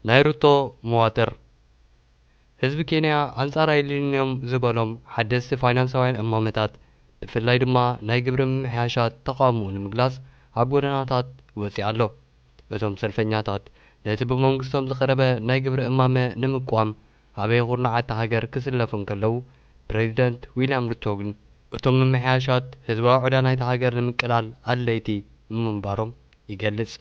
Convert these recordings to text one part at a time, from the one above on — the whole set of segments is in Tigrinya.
ናይ ሩቶ መዋጥር። ህዝቢ ኬንያ ኣንጻር ኣየድልዩንን እዮም ዝበሎም ሓደስቲ ፋይናንሳውያን እማመታት፣ ብፍላይ ድማ ናይ ግብሪ ምምሕያሻት ተቓውሞኡ ንምግላጽ ኣብ ጎደናታት ወጺኡ ኣሎ። እቶም ሰልፈኛታት ነቲ ብመንግስቶም ዝቐረበ ናይ ግብሪ እማመ ንምቅዋም ኣበይ ኩርናዓት እታ ሃገር ክስለፉ እንከለዉ፣ ፕረዚደንት ዊልያም ሩቶ ግን እቶም ምምሕያሻት ህዝባዊ ዕዳ ናይታ ሃገር ንምቅላል ኣድለይቲ ምንባሮም ይገልጽ።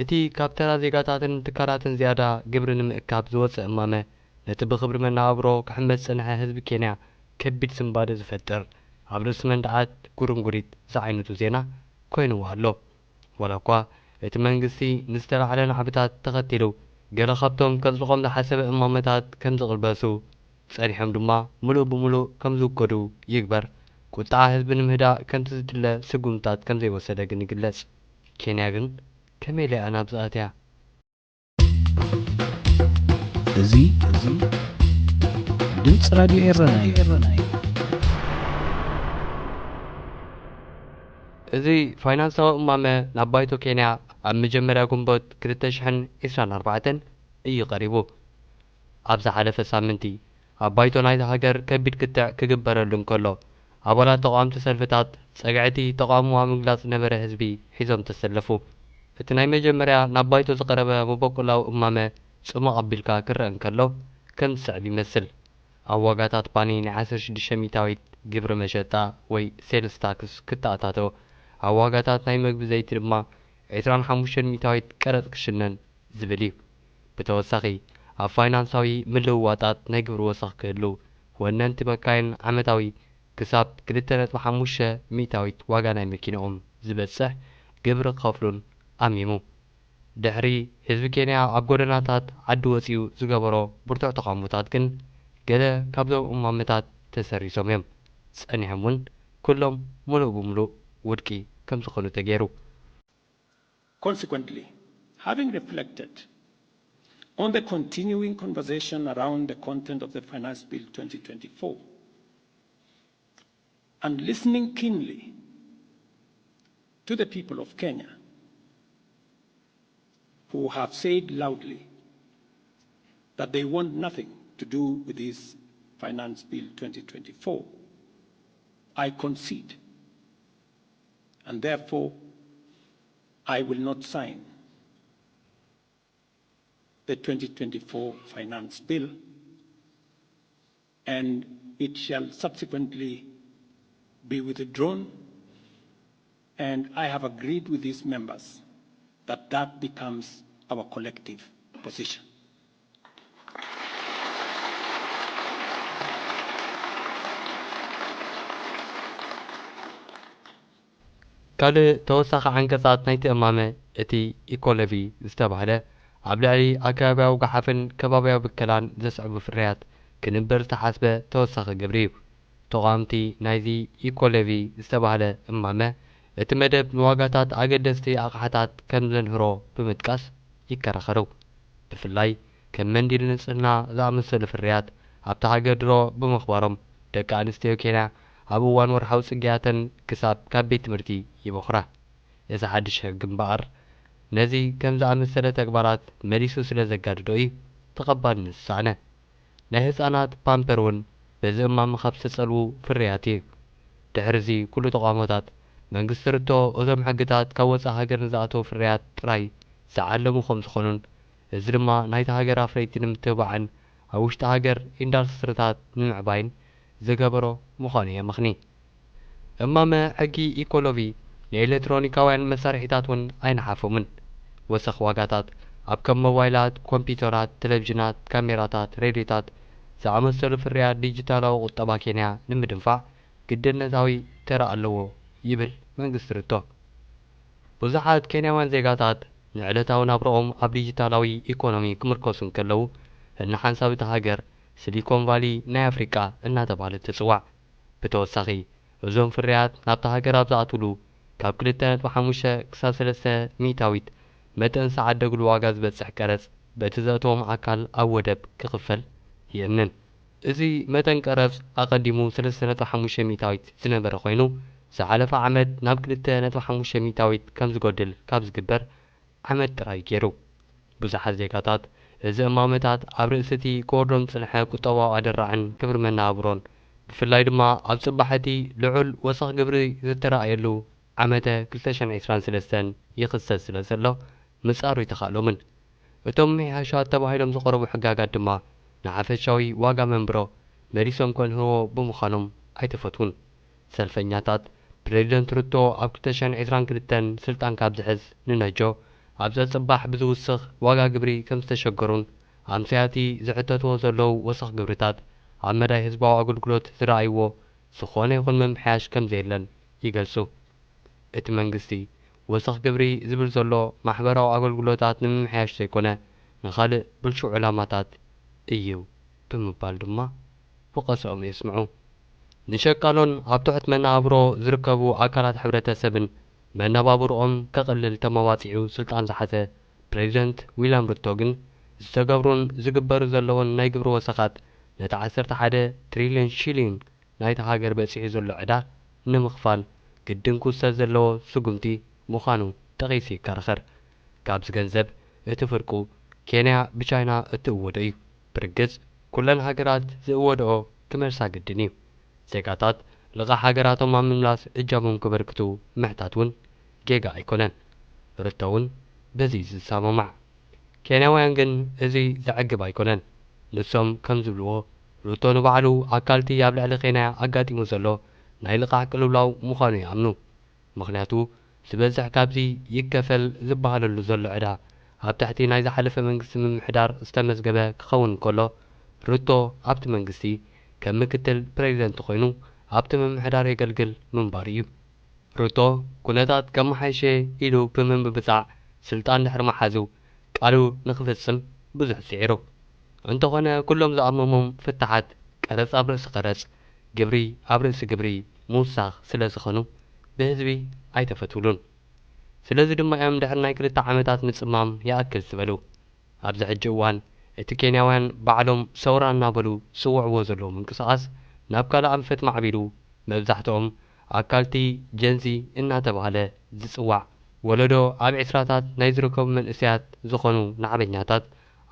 እቲ ካብ ተራ ዜጋታትን ትካላትን ዝያዳ ግብሪ ንምእካብ ዝወጸ እማመ፣ ነቲ ብኽብሪ መነባብሮ ክሕመ ዝጸንሐ ህዝቢ ኬንያ ከቢድ ስንባደ ዝፈጥር፣ ኣብ ርእሲ መንደዓት ጉርንጉሪት ዝዓይነቱ ዜና ኮይንዎ ኣሎ። ዋላ እኳ እቲ መንግስቲ ንዝተላዕለ ናዕብታት ተኸቲሉ ገለ ካብቶም ከጽድቖም ዝሓሰበ እማመታት ከም ዝቕልበሱ፣ ጸኒሖም ድማ ምሉእ ብምሉእ ከም ዝውገዱ ይግበር፣ ቁጥዓ ህዝቢ ንምህዳእ ከምቲ ዝድለ ስጉምታት ከም ዘይወሰደ ግን ይግለጽ። ኬንያ ግን ከመይ ኢላ እያ ናብዚ ኣትያ? እዚ፣ እዚ ድምፂ ራድዮ ኤረና እዩ። እዚ ፋይናንሳዊ እማመ ናብ ባይቶ ኬንያ ኣብ መጀመርያ ግንቦት ክልተ ሽሕን ዕስራን ኣርባዕተን እዩ ቀሪቡ። ኣብ ዝሓለፈ ሳምንቲ፣ ኣብ ባይቶ ናይታ ሃገር ከቢድ ክትዕ ክግበረሉ እንከሎ፣ ኣባላት ተቓወምቲ ሰልፍታት ጸግዒ እቲ ተቓውሞ ኣብ ምግላጽ ነበረ ህዝቢ ሒዞም ተሰለፉ። እቲ ናይ መጀመርያ ናብ ባይቶ ዝቐረበ መበቆላዊ እማመ ጽሙቕ ኣቢልካ ክረአ እንከሎ፣ ከም ዝስዕብ ይመስል። ኣብ ዋጋታት ባኒ ናይ ዓሰርተ ሽዱሽተ ሚእታዊት ግብሪ መሸጣ ወይ ሴልስ ታክስ ክተኣታቶ፣ ኣብ ዋጋታት ናይ መግቢ ዘይቲ ድማ ዕስራን ሓሙሽተን ሚእታዊት ቀረጽ ክሽነን ዝብል እዩ። ብተወሳኺ፣ ኣብ ፋይናንሳዊ ምልውዋጣት ናይ ግብሪ ወሰኽ ክህሉ፣ ወነንቲ መካይን ዓመታዊ ክሳብ ክልተ ነጥቢ ሓሙሽተ ሚእታዊት ዋጋ ናይ መኪንኦም ዝበጽሕ ግብሪ ክኸፍሉን ኣሚሙ። ድሕሪ ህዝቢ ኬንያ ኣብ ጎደናታት ዓዲ ወጺኡ ዝገበሮ ብርቱዕ ተቓውሞታት ግን፣ ገለ ካብዞም እማመታት ተሰሪዞም እዮም። ጸኒሖም እውን ኩሎም ምሉእ ብምሉእ ውድቂ ከም ዝኾኑ ተገይሩ። Consequently, having reflected on the continuing conversation around the content of the Finance Bill twenty twenty-four and listening keenly to the people of Kenya who have said loudly that they want nothing to do with this Finance Bill twenty twenty-four, I concede, and therefore I will not sign the twenty twenty-four Finance Bill, and it shall subsequently be withdrawn, and I have agreed with these members that that becomes our collective position. ካልእ ተወሳኺ ዓንቀጻት ናይቲ እማመ፣ እቲ ኢኮለቪ ዝተባህለ ኣብ ልዕሊ ኣከባብያዊ ጓሓፍን ከባብያዊ ብከላን ዘስዕቡ ፍርያት ክንበር ዝተሓስበ ተወሳኺ ግብሪ እዩ። ተቓወምቲ ናይዚ ኢኮለቪ ዝተባህለ እማመ፣ እቲ መደብ ንዋጋታት ኣገደስቲ ኣቕሓታት ከም ዘንህሮ ብምጥቃስ ይከራኸሩ። ብፍላይ ከም መንዲል ንጽህና ዝኣመሰሉ ፍርያት ኣብታ ሃገር ድሮ ብምኽባሮም፣ ደቂ ኣንስትዮ ኬንያ ኣብ እዋን ወርሓዊ ጽግያተን ክሳብ ካብ ቤት ትምህርቲ ይበኹራ። እዚ ሓድሽ ሕጊ እምበኣር፣ ነዚ ከም ዝኣመሰለ ተግባራት መሊሱ ስለ ዘጋድዶ እዩ ተቐባልነት ዝሰኣነ። ናይ ህጻናት ፓምፐር እውን በዚ እማመ ካብ ዝተጸልዉ ፍርያት እዩ። ድሕሪ እዚ ኩሉ ተቓውሞታት፣ መንግስቲ ሩቶ እዞም ሕግታት ካብ ወጻኢ ሃገር ንዝኣተዉ ፍርያት ጥራይ ዝዓለሙ ከም ዝኾኑን፣ እዚ ድማ ናይታ ሃገር ኣፍረይቲ ንምትብባዕን ኣብ ውሽጢ ሃገር ኢንዳስትሪታት ንምዕባይን ዝገበሮ ምዃኑ የመኽኒ። እማመ ሕጊ ኢኮሎቪ ንኤሌክትሮኒካውያን መሳርሒታት እውን ኣይነሓፎምን። ወሰኽ ዋጋታት ኣብ ከም ሞባይላት፣ ኮምፒውተራት፣ ቴሌቪዥናት፣ ካሜራታት፣ ሬድዮታት ዝኣመሰሉ ፍርያት ዲጂታላዊ ቁጠባ ኬንያ ንምድንፋዕ ግድነታዊ ተራ ኣለዎ ይብል መንግስቲ ሩቶ። ብዙሓት ኬንያውያን ዜጋታት ንዕለታዊ ናብራኦም ኣብ ዲጂታላዊ ኢኮኖሚ ክምርኮሱ እንከለዉ፣ እኒ ሓንሳብ እታ ሃገር ሲሊኮን ቫሊ ናይ ኣፍሪቃ እናተባህለት ትጽዋዕ። ብተወሳኺ፣ እዞም ፍርያት ናብታ ሃገር ኣብ ዝኣትውሉ ካብ ክልተ ነጥቢ ሓሙሽተ ክሳብ ሰለስተ ሚእታዊት መጠን ዝዓደግሉ ዋጋ ዝበጽሕ ቀረጽ በቲ ዘእተዎም ኣካል ኣብ ወደብ ክኽፈል ይእምን። እዚ መጠን ቀረጽ ኣቐዲሙ ሰለስተ ነጥቢ ሓሙሽተ ሚእታዊት ዝነበረ ኮይኑ፣ ዝሓለፈ ዓመት ናብ ክልተ ነጥቢ ሓሙሽተ ሚእታዊት ከም ዝጎድል ካብ ዝግበር ዓመት ጥራይ ገይሩ። ብዙሓት ዜጋታት እዚ እማመታት ኣብ ርእሲ እቲ ክወርዶም ዝጸንሐ ቁጠባዊ ኣደራዕን ክብሪ መነባብሮን፣ ብፍላይ ድማ ኣብ ጽባሕ እቲ ልዑል ወሰኽ ግብሪ ዝተራእየሉ ዓመተ ክልተ ሽሕን ዕስራን ሰለስተን ይኽሰት ስለ ዘሎ፣ ምጻሩ ኣይተኻእሎምን። እቶም ምምሕያሻት ተባሂሎም ዝቐረቡ ሕጋጋት ድማ ንሓፈሻዊ ዋጋ መንብሮ መሊሶም ከንህርዎ ብምዃኖም ኣይተፈትዉን። ሰልፈኛታት፣ ፕረዚደንት ሩቶ ኣብ ክልተ ሽሕን ዕስራን ክልተን ስልጣን ካብ ዝሕዝ ንነጆ፣ ኣብ ጸጽባሕ ብዝውስኽ ዋጋ ግብሪ ከም ዝተሸገሩን፣ ኣምስያቲ ዝሕተትዎ ዘለዉ ወሰኽ ግብርታት ኣብ መዳይ ህዝባዊ ኣገልግሎት ዝረኣይዎ ዝኾነ ይኹን ምምሕያሽ ከም ዘየለን ይገልጹ። እቲ መንግስቲ፣ ወሰኽ ግብሪ ዝብል ዘሎ ማሕበራዊ ኣገልግሎታት ንምምሕያሽ ዘይኮነ፣ ንኻልእ ብልሹዕ ዕላማታት እዩ ብምባል ድማ ወቐሳኦም የስምዑ። ንሸቃሎን ኣብ ትሑት መነባብሮ ዝርከቡ ኣካላት ሕብረተሰብን መነባብርኦም ከቕልል ተመባጺዑ ስልጣን ዝሓዘ ፕረዚደንት ዊልያም ሩቶ ግን፣ ዝተገብሩን ዝግበሩ ዘለውን ናይ ግብሪ ወሰኻት፣ ነቲ ዓሰርተ ሓደ ትሪልዮን ሺሊንግ ናይታ ሃገር በጺሑ ዘሎ ዕዳ ንምኽፋል ግድን ክውሰድ ዘለዎ ስጉምቲ ምዃኑ ጠቒሱ ይከራኸር። ካብዚ ገንዘብ እቲ ፍርቁ ኬንያ ብቻይና እትእወዶ እዩ። ብርግጽ፣ ኩለን ሃገራት ዝእወድኦ ክመልሳ ግድን እዩ። ዜጋታት ልቓሕ ሃገራቶም ኣብ ምምላስ እጃሞም ከበርክቱ ምሕታት እውን ጌጋ ኣይኮነን። ሩቶ እውን በዚ እዩ ዝሰማማዕ። ኬንያውያን ግን እዚ ዘዕግብ ኣይኮነን። ንሶም ከም ዝብልዎ፣ ሩቶ ንባዕሉ ኣካልቲ ኣብ ልዕሊ ኬንያ ኣጋጢሙ ዘሎ ናይ ልቓሕ ቅልውላው ምዃኑ ይኣምኑ። ምኽንያቱ፣ ዝበዝሕ ካብዚ ይከፈል ዝበሃለሉ ዘሎ ዕዳ ኣብ ትሕቲ ናይ ዝሓለፈ መንግስቲ ምምሕዳር ዝተመዝገበ ክኸውን እንከሎ፣ ሩቶ ኣብቲ መንግስቲ ከም ምክትል ፕሬዚደንት ኮይኑ ኣብቲ ምምሕዳር የገልግል ምንባሩ እዩ። ሩቶ፣ ኩነታት ከመሓይሸ ኢሉ ብምብብጻዕ ስልጣን ድሕሪ ምሓዙ፣ ቃሉ ንኽፍጽም ብዙሕ ጽዒሩ። እንተኾነ፣ ኩሎም ዝኣመሞም ፍታሓት ቀረጽ ኣብ ርእሲ ቀረጽ፣ ግብሪ ኣብ ርእሲ ግብሪ ምውሳኽ ስለ ዝኾኑ፣ ብህዝቢ ኣይተፈትውሉን። ስለዚ ድማ እዮም ድሕሪ ናይ ክልተ ዓመታት ምጽማም ይኣክል ዝበሉ። ኣብዚ ሕጂ እዋን፣ እቲ ኬንያውያን ባዕሎም ሰውራ እናበሉ ዝጽውዕዎ ዘለዉ ምንቅስቓስ፣ ናብ ካልእ ኣንፈት ማዕቢሉ፣ መብዛሕትኦም ኣካልቲ ጀንዚ እናተባህለ ዝጽዋዕ ወለዶ፣ ኣብ ዕስራታት ናይ ዝርከቡ መንእሰያት ዝኾኑ ናዕበኛታት፣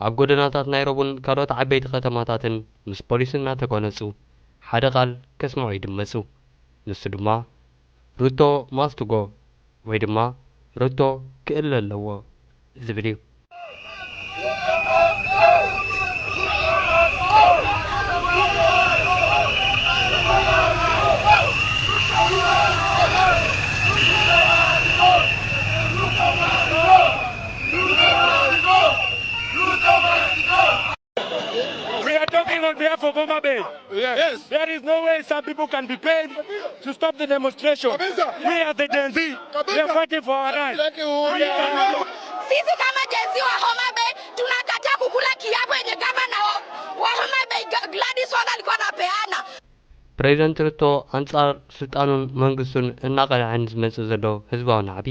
ኣብ ጎደናታት ናይሮብን ካልኦት ዓበይቲ ከተማታትን ምስ ፖሊስ እናተጎነጹ፣ ሓደ ቃል ከስምዑ ይድመጹ። ንሱ ድማ፣ "ሩቶ ማስት ጎ" ወይ ድማ "ሩቶ ክእለ ኣለዎ" ዝብል እዩ። We are talking on behalf of Homa Bay. Yes. There is no way some people can be paid to stop the demonstration. Kabisa. We as the Gen Z, we are fighting for our rights. Sisi kama Gen Z wa Homa Bay, tunakataa kukula kiapo yenye gavana wa, wa Homa Bay, Ga-, Gladys Wanga alikuwa anapeana. ፕሬዚደንት ሩቶ ኣንጻር ስልጣኑን መንግስቱን እናቐንዐ ንዝመጽእ ዘሎ ህዝባዊ ናዕቢ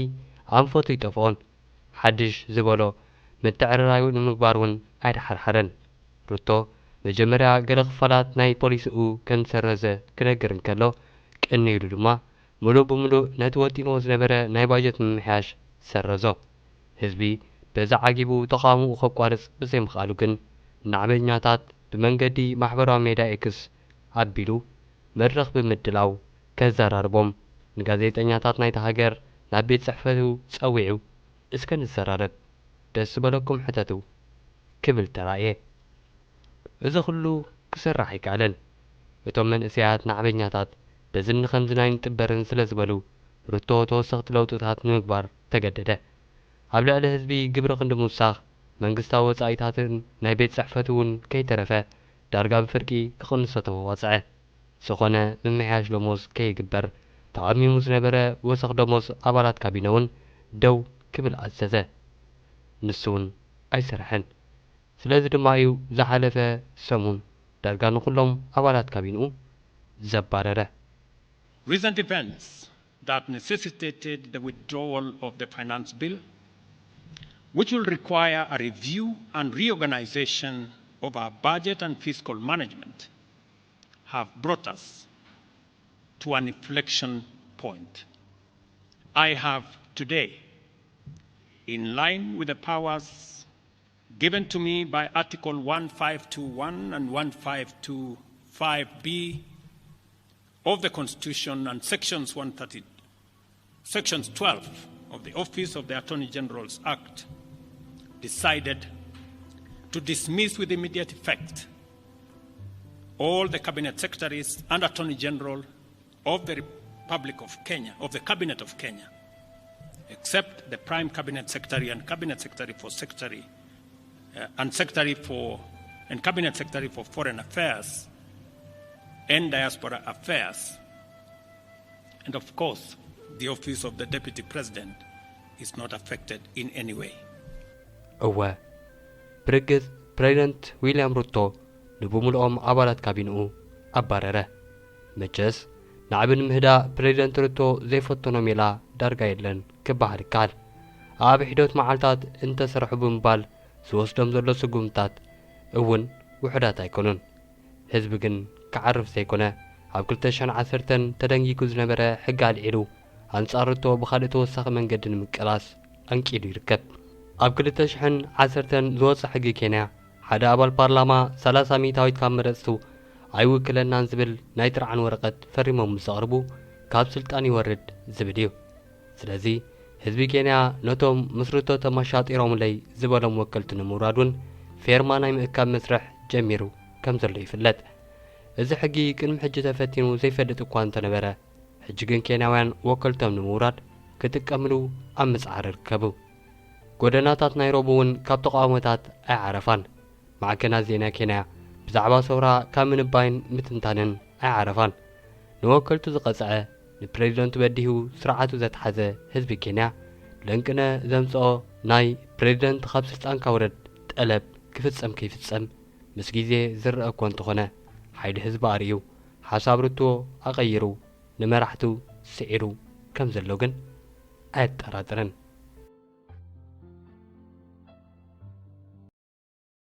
ኣንፈቱ ይጠፍኦን። ሓድሽ ዝበሎ ምትዕርራዩ ንምግባር እውን ኣይተሓርሓረን። ሩቶ መጀመርያ ገለ ክፋላት ናይ ፖሊሲኡ ከም ዝሰረዘ ክነግር እንከሎ፣ ቅንይ ኢሉ ድማ ምሉእ ብምሉእ ነቲ ወጢንዎ ዝነበረ ናይ ባጀት ምምሕያሽ ሰረዞ። ህዝቢ በዚ ዓጊቡ ተቓውሞኡ ከቋርጽ ብዘይምኽኣሉ ግን፣ ናዕበኛታት ብመንገዲ ማሕበራዊ ሜድያ ኤክስ ኣቢሉ መድረኽ ብምድላው ከዘራርቦም፣ ንጋዜጠኛታት ናይታ ሃገር ናብ ቤት ጽሕፈቱ ጸዊዑ፣ "እስከ ንዘራረብ፣ ደስ ዝበለኩም ሕተቱ" ክብል ተራእየ። እዚ ኩሉ ክስራሕ ኣይከኣለን። እቶም መንእሰያት ናዕበኛታት በዝን ከምዝን ኣይንጥበርን ስለ ዝበሉ፣ ሩቶ ተወሰኽቲ ለውጥታት ንምግባር ተገደደ። ኣብ ልዕሊ ህዝቢ ግብሪ ክንዲ ምውሳኽ፣ መንግስታዊ ወጻኢታትን ናይ ቤት ጽሕፈቱ እውን ከይተረፈ ዳርጋ ብፍርቂ ክቕንሶ ተመባጽዐ። ዝኾነ ምምሕያሽ ደሞዝ ከይግበር ተቐሚሙ ዝነበረ ወሰኽ ደሞዝ ኣባላት ካቢነ እውን ደው ክብል ኣዘዘ። ንሱ እውን ኣይሰርሐን። ስለዚ ድማ እዩ ዝሓለፈ ሰሙን ዳርጋ ንኹሎም ኣባላት ካቢንኡ ዘባረረ። Recent events that necessitated the withdrawal of the finance bill, which will require a review and reorganization of our budget and fiscal management, have brought us to an inflection point. I have today, in line with the powers given to me by Article one five two one and one five two five B of the Constitution and Sections one thirty, Sections twelve of the Office of the Attorney General's Act, decided to dismiss with immediate effect all the cabinet secretaries and Attorney General of the Republic of Kenya, of the Cabinet of Kenya, except the Prime Cabinet Secretary and Cabinet Secretary for Secretary, uh, and Secretary for, and Cabinet Secretary for Foreign Affairs and Diaspora Affairs. And of course, the Office of the Deputy President is not affected in any way. እወ፣ ብርግጽ ፕሬዚደንት ዊልያም ሩቶ ንብምልኦም ኣባላት ካቢንኡ ኣባረረ። መቸስ፣ ናዕቢ ንምህዳእ ፕሬዚደንት ሩቶ ዘይፈተኖ ሜላ ዳርጋ የለን ክበሃል ይከኣል። ኣብ ሒደት መዓልታት እንተሰርሑ ብምባል ዝወስዶም ዘሎ ስጉምታት እውን ውሑዳት ኣይኮኑን። ህዝቢ ግን ክዓርፍ ዘይኮነ፣ ኣብ ክልተ ሽሕን ዓሰርተን ተደንጊጉ ዝነበረ ሕጊ ኣልዒሉ ኣንጻር ሩቶ ብኻልእ ተወሳኺ መንገዲ ንምቅላስ ኣንቂዱ ይርከብ። ኣብ ክልተ ሽሕን ዓሰርተን ዝወጸ ሕጊ ኬንያ፣ ሓደ ኣባል ፓርላማ ሰላሳ ሚእታዊት ካብ መረጽቱ ኣይውክለናን ዝብል ናይ ጥርዓን ወረቐት ፈሪሞም ምስ ዘቕርቡ ካብ ስልጣን ይወርድ ዝብል እዩ። ስለዚ ህዝቢ ኬንያ ነቶም ምስ ሩቶ ተመሻጢሮምለይ ዝበሎም ወከልቲ ንምውራድ እውን ፌርማ ናይ ምእካብ መስርሕ ጀሚሩ ከም ዘሎ ይፍለጥ። እዚ ሕጊ ቅድሚ ሕጂ ተፈቲኑ ዘይፈልጥ እኳ እንተነበረ፣ ሕጂ ግን ኬንያውያን ወከልቶም ንምውራድ ክጥቀምሉ ኣብ ምጽዓር ይርከቡ። ጎደናታት ናይሮቢ እውን ካብ ተቓውሞታት ኣይዓረፋን። ማዕከናት ዜና ኬንያ ብዛዕባ ሰውራ ካብ ምንባይን ምትንታንን ኣይዓረፋን። ንወከልቱ ዝቐጽዐ፣ ንፕሬዚደንቱ በዲሁ ስርዓቱ ዘትሓዘ ህዝቢ ኬንያ፣ ለንቅነ ዘምጽኦ ናይ ፕሬዚደንት ካብ ስልጣንካ ውረድ ጠለብ ክፍጸም ከይፍጸም ምስ ግዜ ዝረአ እኮ እንተኾነ፣ ሓይሊ ህዝቢ ኣርእዩ፣ ሓሳብ ሩቶ ኣቐይሩ፣ ንመራሕቱ ስዒሩ ከም ዘሎ ግን ኣየጠራጥርን።